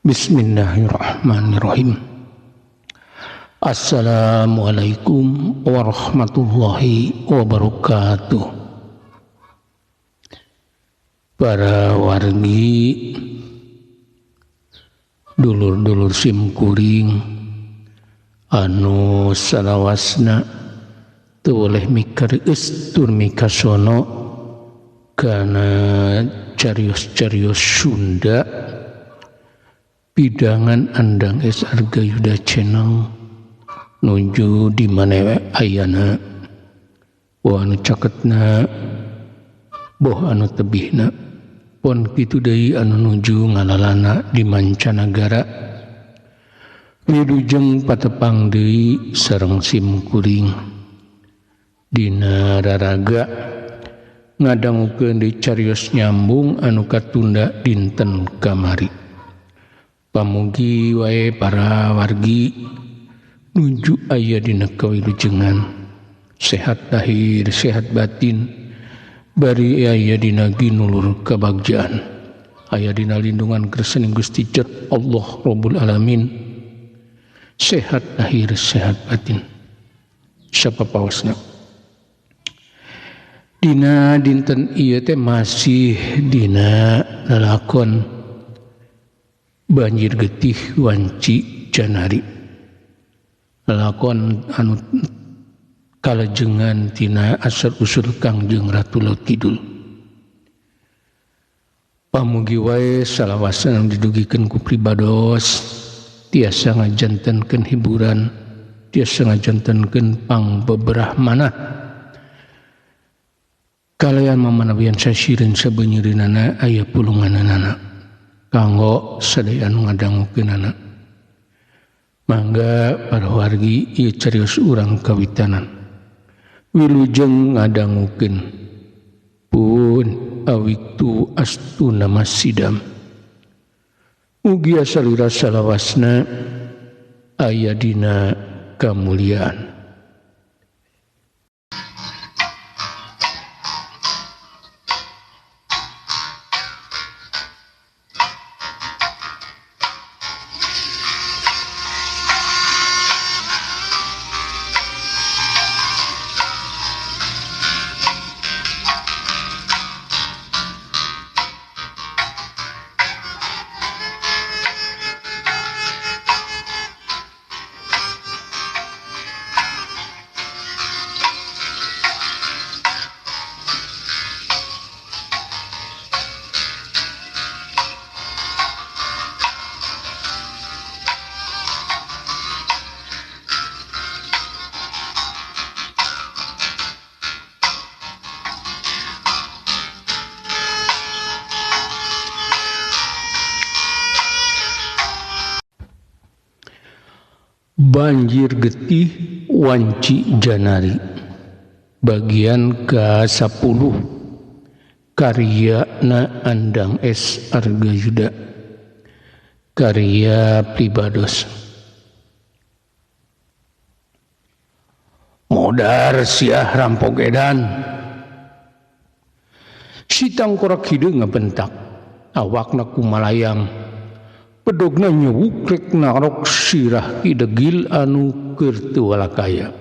Bismillahirrahmanirrahim. Assalamualaikum warahmatullahi wabarakatuh. Para wargi, dulur-dulur simkuring anu salawasna teu boleh mikareus tur mikasono kana carios-carios Sunda pidangan Andang S Arga Yuda Channel nuju di mana ayana, boh anu caketna, boh anu tebihna, pon kitu deui anu nuju ngalalana di mancanagara. Wilujeng patepang deui sareng simkuring dina raraga ngadangukeun deui carios nyambung anu katunda dinten kamari. Pamugi wae para wargi nuju aya dina kawilujengan, sehat lahir sehat batin, bari aya dina ginulur kabagjaan, aya dina lindungan kersaning Gusti Allah Rabbul Alamin, sehat lahir sehat batin. Siapa paosna dina dinten ieu teh masih dina lalakon banjir getih wanci Janari, lalakon anu kalajengan tina asal usul Kangjeng Ratu Laut Kidul. Pamugi wae salawasan anu didugikeun ku pribados tiasa ngajantenkeun hiburan, tiasa ngajantenkeun pangbeberah manah. Kalayan mamanawian sasireun sabenyeureunana aya pulunganana kanggo sadaya anu ngadangukeunana. Mangga para wargi ieu carios urang kawitanan. Wilujeng ngadangukeun pun awiktu astuna masidam. Mugia salira salawasna aya dina kamuliaan. Banjir getih wanci Janari bagian ke-10 karya na Andang S Arga Yuda, karya pribados. Modar siah rampok edan, si tangkorak hideung ngabentak awakna kumalayang, pedogna nyewuk rek narok sirah Ki Degil anu keur teu walakaya.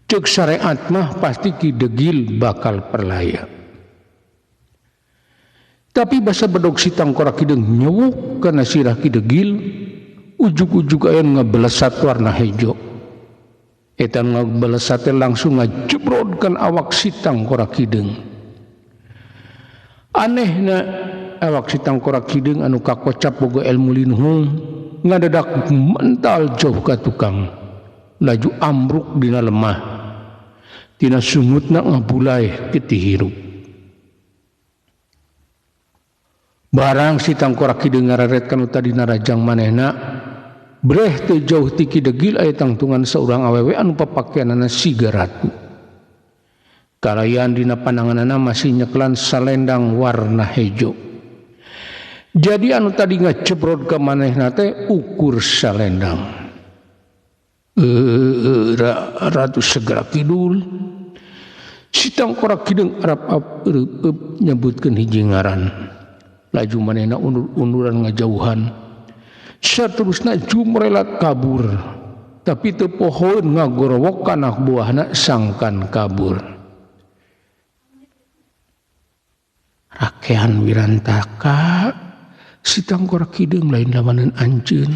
Ceuk syariat mah pasti Ki Degil bakal perlaya. Tapi basa bedog si tangkorak hideung nyewuk kana sirah Ki Degil, ujug-ujug aya ngebelesat warna hejo. Eta ngebelesat langsung ngajebrodkan awak si tangkorak hideung. Anehna awak si tangkorak hideung anu kakocap boga ilmu linuhung ngadadak mental jauh ka tukang, laju ambruk dina lemah, tina sungutna ngabulai getih hirup. Barang si tangkorak hideung ngararet kanu tadina rajang manehna, breh teu jauh ti Ki Degil aya tangtungan saurang awewe anu papakeanana siga ratu. Kalayan dina pananganana masih nyeklan salendang warna hejo. Jadi anu tadi ngajebrod ka manehna teh ukur salendang. Ratu Segera Kidul. Si tangkorak hideung arap-ap eureupeup nyebutkeun hiji ngaran. Laju manehna undur-unduran ngajauhan. Saterusna jumrelat kabur. Tapi teu pohoeun ngagorowok ka anak buahna sangkan kabur. Rakean Wirantaka si Tangkorak Hideung lain lawanan anjeun.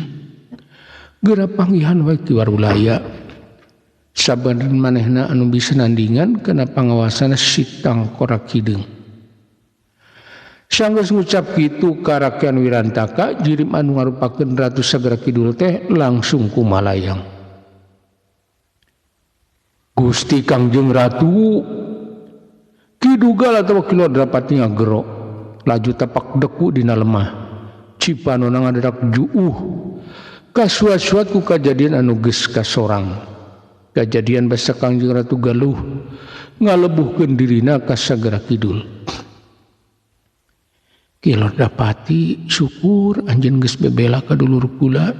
Geura panggihan wae Ki Warulaya. Saban manehna anu bisa nandingan kana pangawasan si Tangkorak Hideung. Sanggeus ngucap kitu ka Rakean Wirantaka, jirim anu ngarupakeun Ratu Sagara Kidul teh langsung kumalayang. Gusti Kangjeng Ratu, Ki Dugal atawa Ki Lodrapati ngagero, laju tapak deku dina lemah. Cipanona ngadadak juuh, kasuat-suat ku kajadian anu geus kasorang. Kajadian basa Kangjeng Ratu Galuh ngalebuhkeun dirina ka Sagara Kidul. Ki Lodrapati syukur anjeun geus bebela ka dulur kula.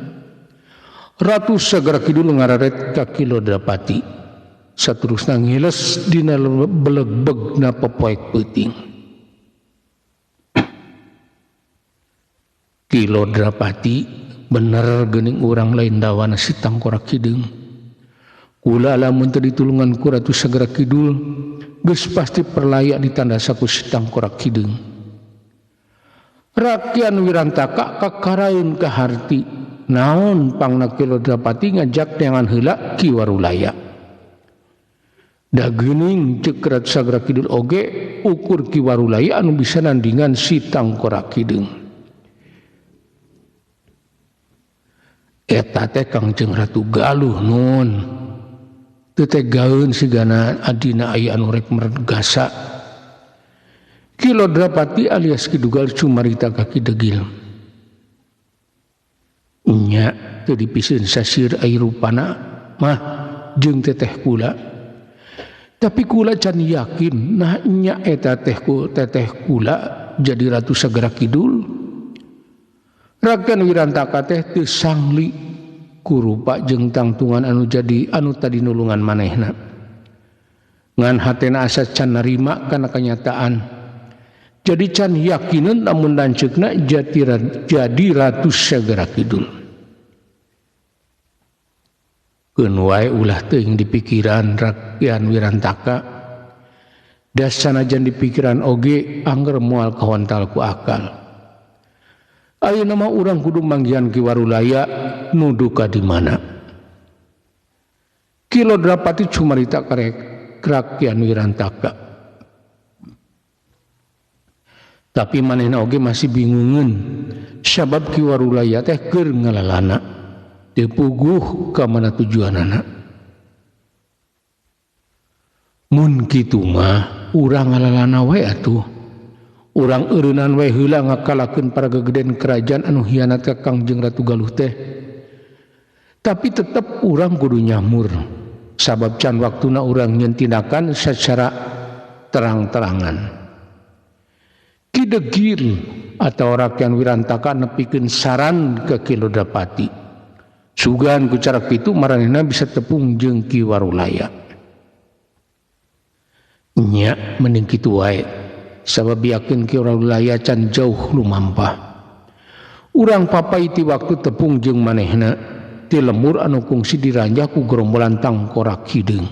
Ratu Sagara Kidul ngararet ka Ki Lodrapati. Saterusna ngiles dina belegbegna popoek peuting. Ki Lodrapati bener geuning urang lain dawana si Tangkorak Hideung. Kula lamun teu ditulungan ku Ratu Sagara Kidul geus pasti perlaya ditandasa ku si Tangkorak Hideung. Rakean Wirantaka kakaraeun ka harti naon pangna Ki Lodrapati ngajak neangan heula Ki Warulaya. Da geuning ceuk Ratu Sagara Kidul oge ukur Ki Warulaya anu bisa nandingan si Tangkorak Hideung. Eta teh Kangjeng Ratu Galuh nun. Teu tegaeun sigana adina aya anu rek mergasa. Ki Lodrapati alias Ki Dugal cumarita ka Ki Degil. Nya teu dipiseun sasir ai rupana mah jeung teteh kula. Tapi kula can yakin nah nya eta teh ku teteh kula jadi Ratu Sagara Kidul. Rakean Wirantaka teh teu sangli kurupa jeung tangtungan anu jadi anu tadi nulungan manehna. Ngan hatena asa can narima kana kanyataan. Jadi can yakineun lamun lanceukna jadi Ratu Sagara Kidul. Keun wae ulah teuing di pikiran Rakean Wirantaka. Da sanajan di pikiran oge angger moal kahontal ku akal. Ayeuna mah urang kudu manggihan Ki Warulaya nuduh ka di mana. Ki Lodrapati cumarita ka Rakean Wirantaka. Tapi manehna oge masih bingungeun sabab Ki Warulaya teh keur ngalalana. Teu puguh ka mana tujuanana. Mun kitu mah urang ngalalana we atuh. Urang eureunnan we heula ngakalakeun para gegeden kerajaan anu hianat ka Kangjeng Ratu Galuh teh. Tapi tetep urang kudu nyamur. Sabab can waktuna urang nyeun tindakan secara terang-terangan. Ki Degil atau Rakean Wirantaka nepikeun saran ke Ki Lodrapati. Sugan ku cara kitu maranehna bisa tepung jeung Ki Warulaya. Nya mending kitu wae. Sabab yakin Ki Warulaya can jauh lumampah. Urang papai ti waktu tepung jeung manehna ti lemur anu kungsi diranjah ku gerombolan Tangkorak Hideung.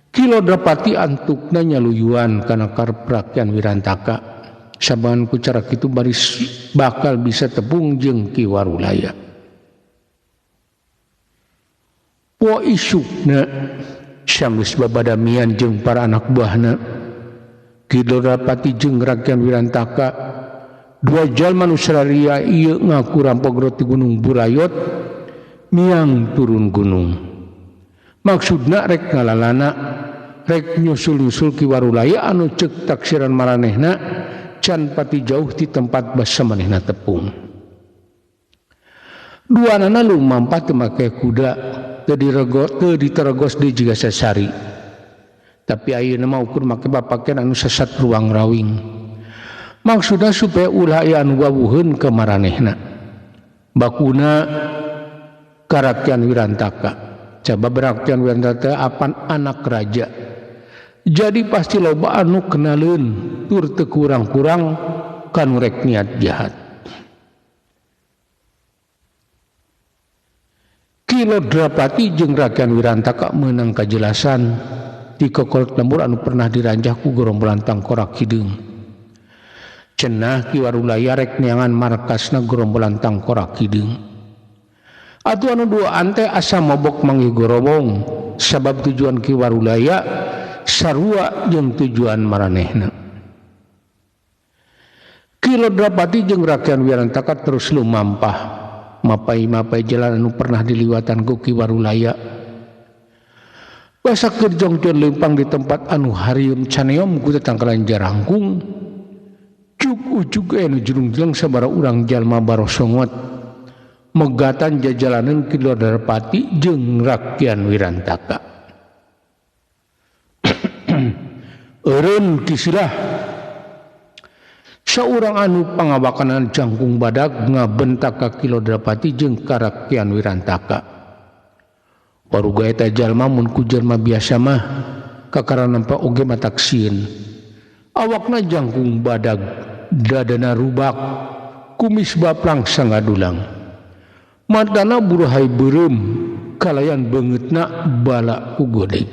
Ki Lodrapati antukna nyaluyuan kana karep Rakean Wirantaka. Saban ku cara kitu baris bakal bisa tepung jeung Ki Warulaya. Po isukna sanggeus babadamian jeung para anak buahna. Ki Lodrapati jeung Rakean Wirantaka dua jalma nu sararia ieu ngaku rampok roti Gunung Burayot miang turun gunung. Maksudna rek ngalalana rek nyusul-nyusul Ki Warulaya anu ceuk taksiran maranehna can pati jauh ti tempat basa manehna tepung. Duanana lumampah teu make kuda teu diteregos deui jiga sasari. Tapi ayeuna mah ukur make bapakean anu sesat ruang rawing. Maksudna supaya ulah aya anu wawuheun ka maranehna. Bakuna ka Rakean Wirantaka. Sabab Rakean Wirantaka apan anak raja. Jadi pasti loba anu kenaleun tur teu kurang-kurang kanu rek niat jahat. Ki Lodrapati jeung Rakyan Wirantaka meunang kajelasan ti kokolot lembur anu pernah diranjah ku gerombolan Tangkorak Hideung. Cenah Ki Warulaya rek neangan markasna gerombolan Tangkorak Hideung. Atuh anu duaan teh asa mobok manggih gorobong sabab tujuan Ki Warulaya sarua jeung tujuan maranehna. Ki Lodrapati jeung Rakyan Wirantaka terus lumampah mapai-mapai jalan anu pernah diliwatan ku Ki Warulaya. Basa keur jongjon leumpang di tempat anu harieum caneom ku tetangkalan jarangkung. Cuk ujug anu jurung-jeleng sabara urang jalma barosongot megatan jajalanan Ki Lodrapati jeung Rakyan Wirantaka. Eureun Ki Sirah saurang anu pangawakanan jangkung badag ngabentak ka Ki Lodrapati jeung ka Rakyan Wirantaka. Waruga eta jalma mun ku jalma biasa mah kakara nampa oge matak sieun. Awakna jangkung badag, dadana rubak, kumis baplang sangadulang. Matana buruhai beureum, kalayan beungeutna bala ku godeg.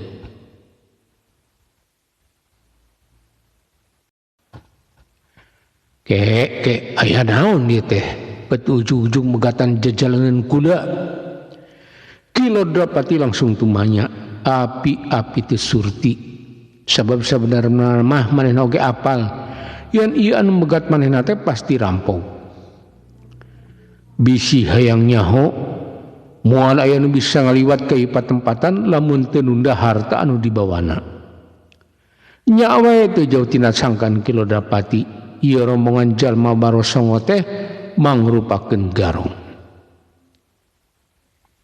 Ke ke aya naon ieu teh? Bet ujug-ujug megatan jajalanan kuda. Ki Lodrapati langsung tumanya, api-api teu surti. Sabab sabenerna mah manehna oge apal yen ieu anu megat manehna teh pasti rampok. Bisi hayang nyaho moal aya nu bisa ngaliwat ka ieu patempatan lamun teu nunda harta anu dibawana. Nya wae teu jauh tina sangkan Ki Lodrapati ieu rombongan jalma barosongo teh mangrupakeun garong.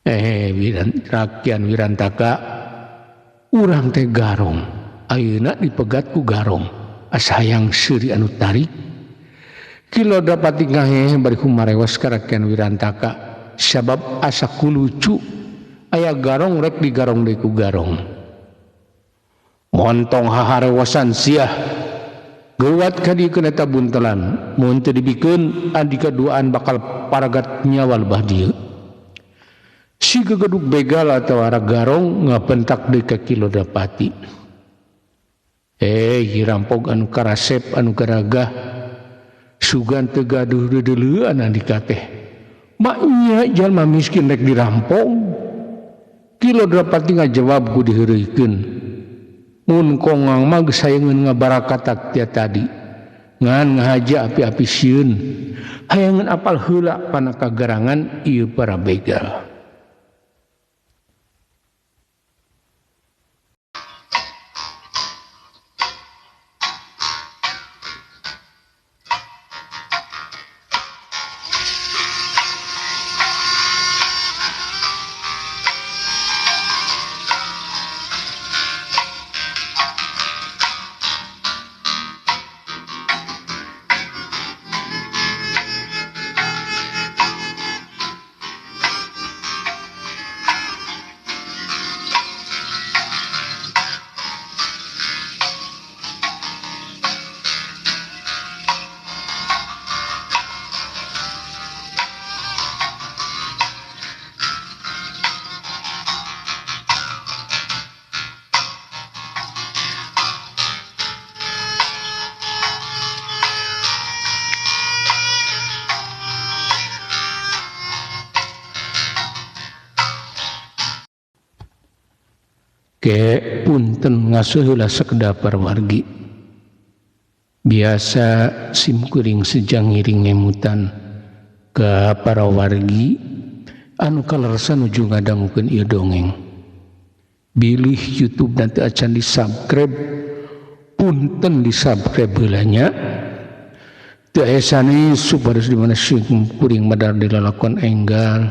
Rakyan Wirantaka urang teh garong. Ayeuna dipegat ku garong. Asa hayang seuri anu tarik. Ki Lodrapati ngahehe bari kumarewas ka Rakyan Wirantaka sabab asa kulucu aya garong rek digarong deui ku garong. Montong haharewasan siah. Geuwat ka dieu eta buntelan, mun teu dibikeun andika duaan bakal paragat nyawa lebah dieu. Si gegeduk begal atawa garong ngabentak deui ka Ki Lodrapati. Rampok anu karasep anu garagah sugan teu gaduh deudeuleun andika teh. Maknya jalma miskin rek dirampok. Ki Lodrapati ngajawab ku diheureuykeun. Mun kongang mah geus hayangeun ngabarakatak tia tadi. Ngan ngahaja api-api sieun. Hayangeun apal heula pana kagarangan ieu para begal. Ke punten ngasuh heula sakedap wargi. Biasa simkuring sejang ngiring ngemutan ka para wargi anu kaleresan nuju ngadangukeun ieu dongeng. Bilih YouTube nanti acan di-subscribe, punten di-subscribe heula nya. Teu aya sanes supados di mana simkuring madar dilalakon enggal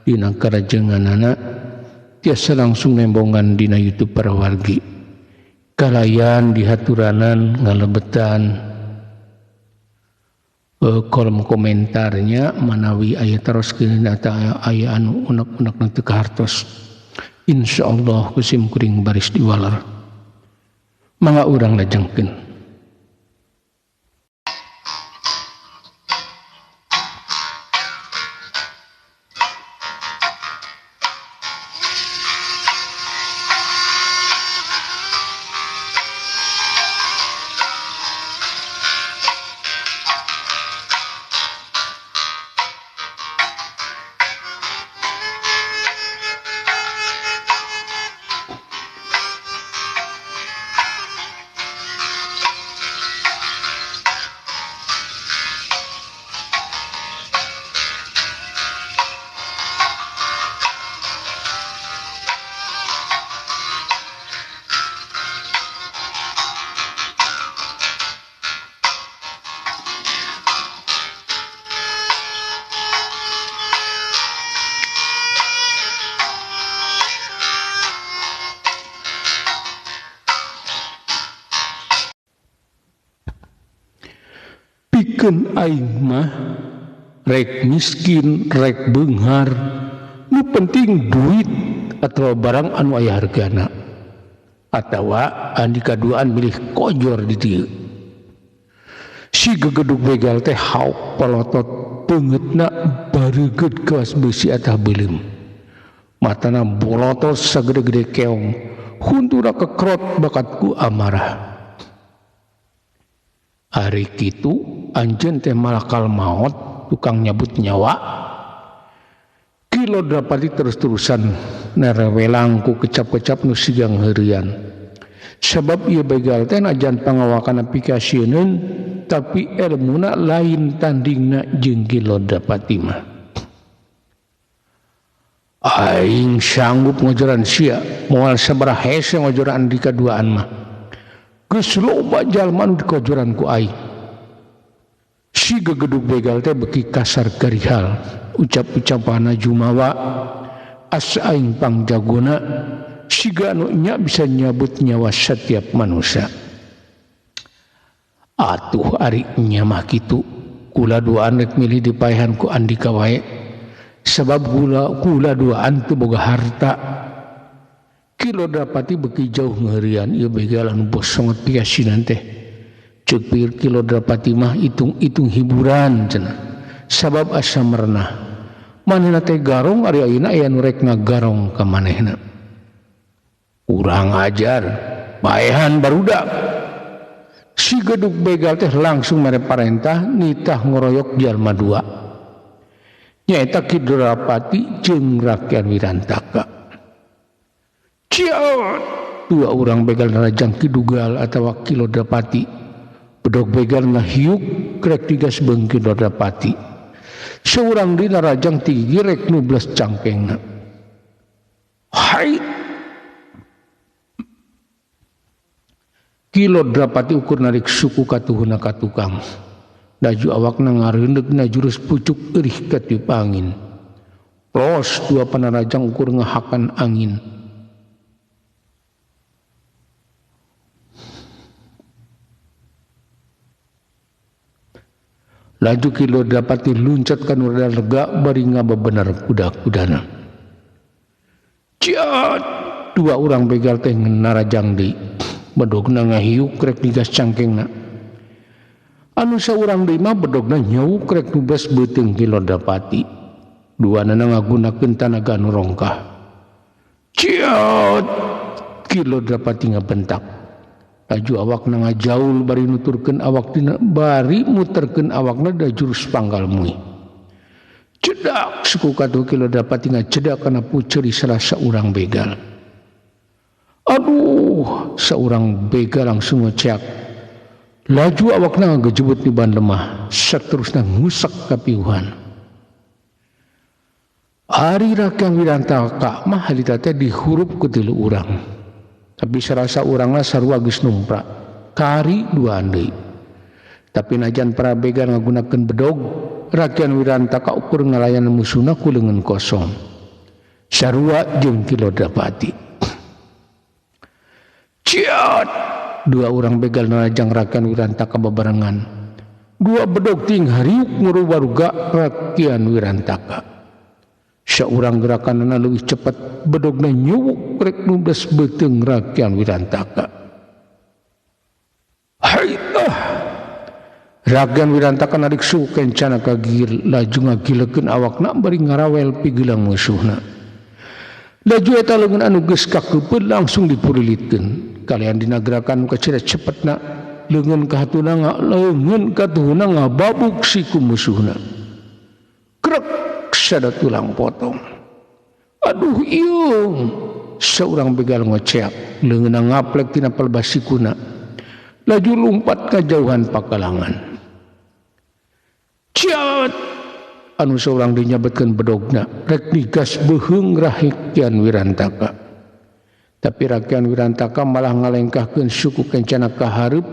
dina karajenganana. Tiasa langsung nembongan dina YouTube para wargi. Kalayan dihaturanan ngalebetan kolom komentarnya manawi aya teroskeun atawa aya anu unek-unek nu teu kahartos. Insyaallah ku sim kuring baris diwaler. Mangga urang lajengkeun. Pikeun aing mah rek miskin rek beunghar nu penting duit atau barang anu aya hargana atawa andika duaan milih kojor di dieu. Si gegedug begal teh hauk palotot beungeutna bareugeut kawas beusi atah beuleum. Matana bolotos sagede-gede keong, huntura kekrot bakat ku amarah. Ari kitu anjeun teh malakal maot tukang nyabut nyawa. Ki Lodrapati terus-terusan nerewelang ku kecap-kecap nu sigang heureuyan. Sebab ieu begal teh najan pangawakan pikasieun tapi elmuna lain tandingna jeung Ki Lodrapati mah. Aing sanggup ngojoran sia moal sabaraha hese ngojoran di kaduaan mah. Geus loba jalma anu dikojoran ku aing. Si gegedug begal teh beuki kasar garihal, ucap-ucapana jumawa asa aing pangjagona siga anu nya bisa nyabut nyawa setiap manusia. Atuh ari nya mah kitu, kula duaan rek milih dipaehan ku andika wae sebab kula duaan teu boga harta. Ki Lodrapati beuki jauh ngeurian ieu begal anu bosongot piasinan teh. Ceuk pikir Ki Lodrapati mah hitung-hitung hiburan cenah. Sabab asa merenah. Manehna teh garong ari ayeuna aya nu rek ngagarong ka manehna. Kurang ajar, paehan barudak. Si gedug begal teh langsung mere parentah nitah ngoroyok jalma dua. Nyaeta Ki Lodrapati jeung Rakyan Wirantaka. Ciot! Dua orang begal narajang Ki Dugal atawa Ki Lodrapati. Bedog begal ngahiuk rek digas beung Ki Lodrapati. Seurang di narajang tinggi rek nublas cangkengna. Hai! Ki Lodrapati ukur narik suku katuhuna ka tukang. Daju awakna ngareundeugna jurus pucuk eurih katiup angin. Plos dua panarajang ukur ngahakan angin. Laju Ki Lodrapati luncat ka nu rada lega bari ngabebener kuda-kudana. Ciat! Dua urang begal teh narajang deui. Bedogna ngahiuk rek digas cangkengna. Anu saurang deui mah bedogna nyauk rek nubes beuteung Ki Lodrapati. Duanana ngagunakeun tanaga anu rongkah. Ciat! Ki Lodrapati ngabentak. Laju awakna ngajaul bari nuturkeun awak dina bari muterkeun awakna da jurus panggal mui. Cedak suku katuh Ki Lodrapati ngacedak kana puceuri salah saurang begal. Aduh, saurang begal langsung ngeceak. Laju awakna ngagejebut di ban lemah, saterusna ngusak ka piuhan. Ari Rakyan Wirantaka mah harita teh dihurup ku tilu urang. Tapi serasa urangna sarua geus numpra. Kari duaan deui. Tapi najan para begal ngagunakeun bedog, Rakyan Wirantaka ukur ngalayan musuhna ku leungeun kosong. Sarua jeung Ki Lodrapati. Ciat! Dua urang begal narajang Rakyan Wirantaka babarengan. Dua bedog ting hariuk ngurubaruga Rakyan Wirantaka. Saurang gerakanana leuwih cepet, bedogna nyuwuk rek nubes beuteung Rakyan Wirantaka. Hai ah. Rakyat Wirantaka narik suku kencana ka gigir laju ngagilekeun awakna bari ngarawel pigilang musuhna. Laju eta leungeun anu geus kakeupeuh langsung dipurilitkeun. Kalian dinagrakan kacida cepetna leungeun kahatuna leungeun katuhuna ngababuk siku musuhna. Krek sada tulang potong. Aduh ieu seorang begal ngoceak leungeunna ngaplek tina palebah sikuna. Laju lumpat ka jauhan pakalangan. Ciat anu seorang dinyabetkeun bedogna rek digas beuheung Rakyat Wirantaka. Tapi Rakyat Wirantaka malah ngalengkahkeun suku kencana ka hareup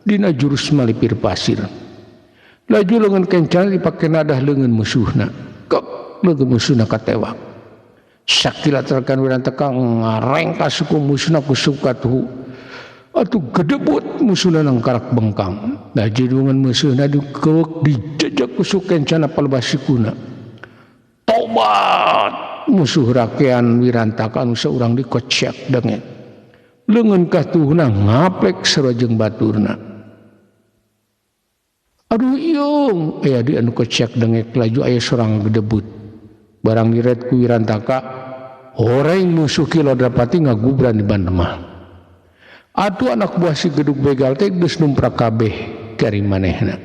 dina jurus malipir pasir. Laju leungeun kencana dipake nadah leungeun musuhna. Kek leungeun musuhna katewak. Sakilat Rakyat Wirantaka ngarengka suku musuhna ku suku katuhu. Atuh gedebut musuhna nangkarak bengkang. Laju leungeun musuhna dikeueuk dijejek ku suku kencana palebah sikuna. Tobat musuh Rakyat Wirantaka anu saurang dikocek dengek. Leungeun katuhna ngaplek sarua jeung baturna. Aduh iung aya di anu kocek dengek laju aya sorang gedebut. Barang diret ku Wirantaka horeng musuh Ki Lodrapati ngagubran di bandemah. Atuh anak buah si gedug begal teh geus numprak kabeh kari manehna.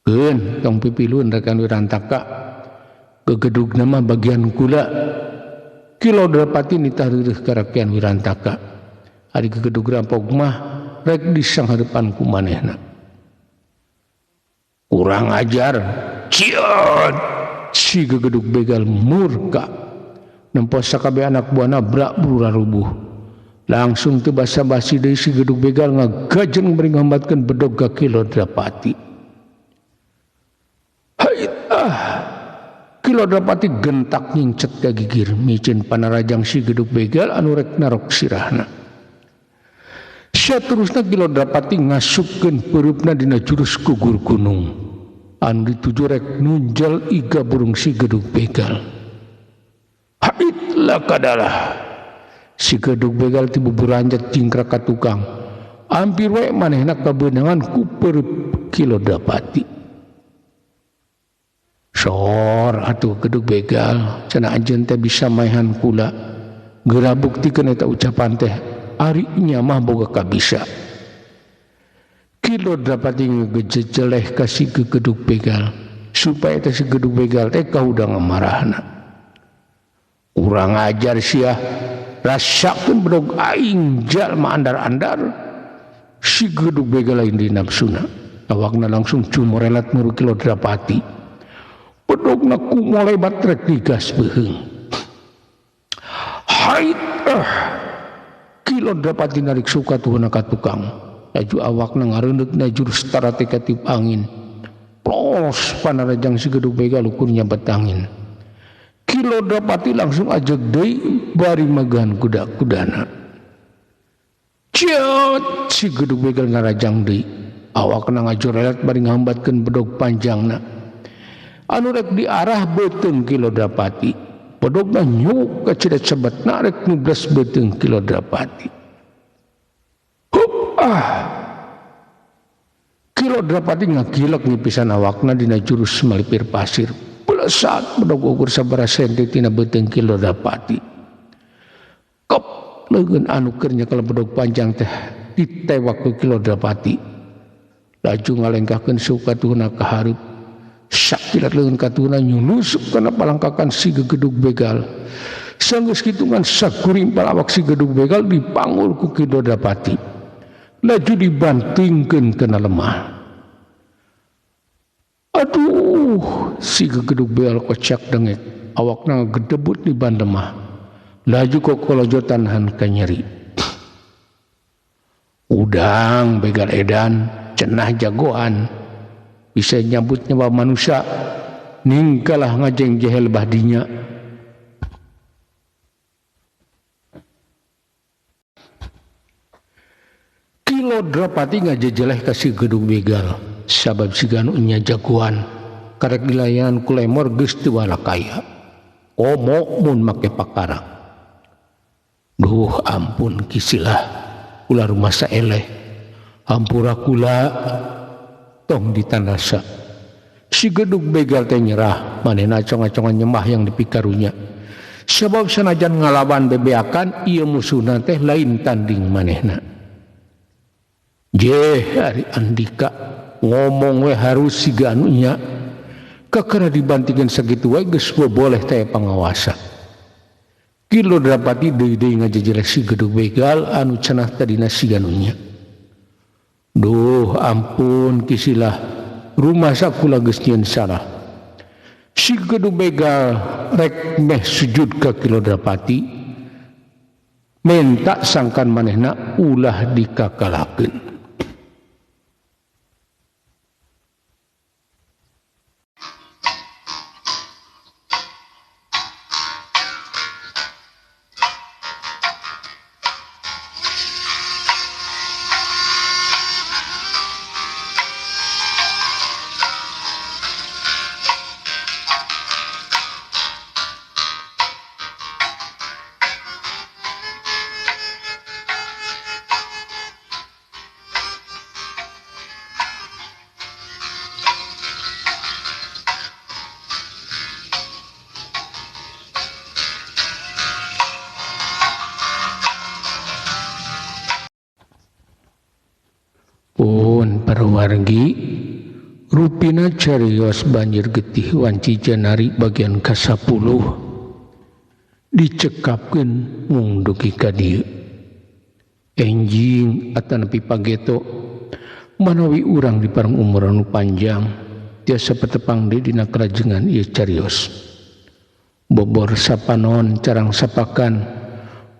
Keun tong pipilun Rakyat Wirantaka gegedugna mah bagian kula. Ki Lodrapati nitah reureuh ka Rakyat Wirantaka. Ari gegedug rampok mah rek disanghareupan ku manehna. Kurang ajar. Ciot si gegedug begal murka. Nempo sakabeh anak buahna brak brurarubuh. Langsung teu basa-basi deui si gedug begal ngagajen bari ngambatkeun bedog ka Ki Lodrapati. Hait ah. Ki Lodrapati gentak nyingcet ka gigir micin panarajang si gedug begal anu rek narok sirahna. Saterusna Ki Lodrapati ngasupkeun peurupna dina jurus gugur gunung anu dituju rek nunjal iga burung si gedug begal. Hait lakadalah. Si gedug begal ti buburanjat jingkrak ka tukang. Ampir we manehna kabeunangan ku peurup Ki Lodrapati. Sor atuh gedug begal cenah anjeun teh bisa maehan kula. Geura buktikeun eta ucapan teh ari nya mah boga kabisa. Ki Lodrapati ngejejeleh ka si gedug begal supaya teh si gedug begal teh kahudang amarahna. Kurang ajar sia. Rasakeun bedog aing jalma andar-andar. Si gedug begal lain di nafsuna. Awakna langsung cumorelat muru Ki Lodrapati. Bedogna kumolebat rek digas beuheung. Hait ah. Ki Lodrapati narik suka tuhuna ka tukang. Laju awakna ngareundeuk na jurus tarate katip angin. Plos panarajang si gedug begal ukur nyabet angin. Ki Lodrapati langsung ajeg deui bari magan kuda-kudana. Ciot si gedug begal ngarajang deui. Awakna ngajorelat bari ngambatkeun bedog panjangna. Anu rek diarah beuteung Ki Lodrapati. Bedogna nyuk kacida cebetna rek nublas beuteung Ki Lodrapati. Hup ah. Ki Lodrapati ngagilek ngipisan awakna dina jurus malipir pasir. Pelesat bedog ukur sabaraha senti tina beuteung Ki Lodrapati. Kep leungeun anu keur nyekel bedog panjang teh ditewak ku Ki Lodrapati. Laju ngalengkahkeun suku katuhna ka hareup. Sakilat leungeun katuhna nyulusup kana palangkakan si gegedug begal. Sanggeus kitu ngan sagurimpal awak si gedug begal dipanggul ku Ki Lodrapati. Laju dibantingkeun kana lemah. Aduh, si gegedug begal kocak dengek, awakna ngegedebut di bandemah. Laju kokolojotan han kanyeri. Udang begal edan, cenah jagoan. Bisa nyambut nyawa manusia, ningkalah ngajeng jehel bahdinya. Ki Lodrapati ngajejeleh ka si gedug begal. Sabab si ganu nya jagoan karek dilayan ku lemor geus teu walakaya. Komo mun make pakarang. Duh ampun kisilah. Ulah rumasa eleh. Hampura kula tong ditandasa. Si gedug begal teh nyerah, manehna acong-acongan nyemah yang dipikarunya. Sebab sanajan ngalawan bebeakan ieu musuhna teh lain tanding manehna. Jeh ari Andika ngomong we harus siga anu nya. Kakara dibantikeun sakitu wae geus boleh teh pangawasa. Ki Lodrapati deui-deui ngajejelek si gedug begal anu cenah tadina siga nu nya. Duh ampun kisilah rumah sakula geus nyieun salah. Si gedug begal rek meh sujud ka Ki Lodrapati menta sangkan manehna ulah dikakalakeun. Wargi rupina carios banjir getih wanci janari bagian ka-10 dicekapkeun mung dugi ka dieu. Enjing atanapi pageto manawi urang di parang umur anu panjang tiasa petepang deui dina kalajengan ieu carios. Bobor sapanon carang sapakan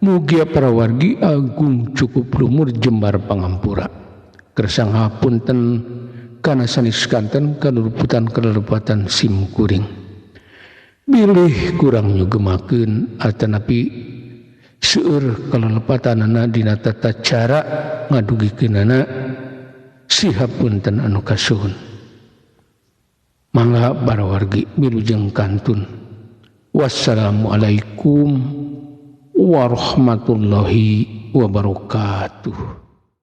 mugia para wargi agung cukup lumur jembar pangampura. Kersang hapunten kana sanes kanten kaluruputan kalerepatan sim kuring. Bilih kurang nyugemakeun atanapi seueur kalelepatanana dina tata cara ngadugikeunana sihapunten anu kasuhun. Mangga para wargi wilujeng kantun. Wassalamualaikum warahmatullahi wabarakatuh.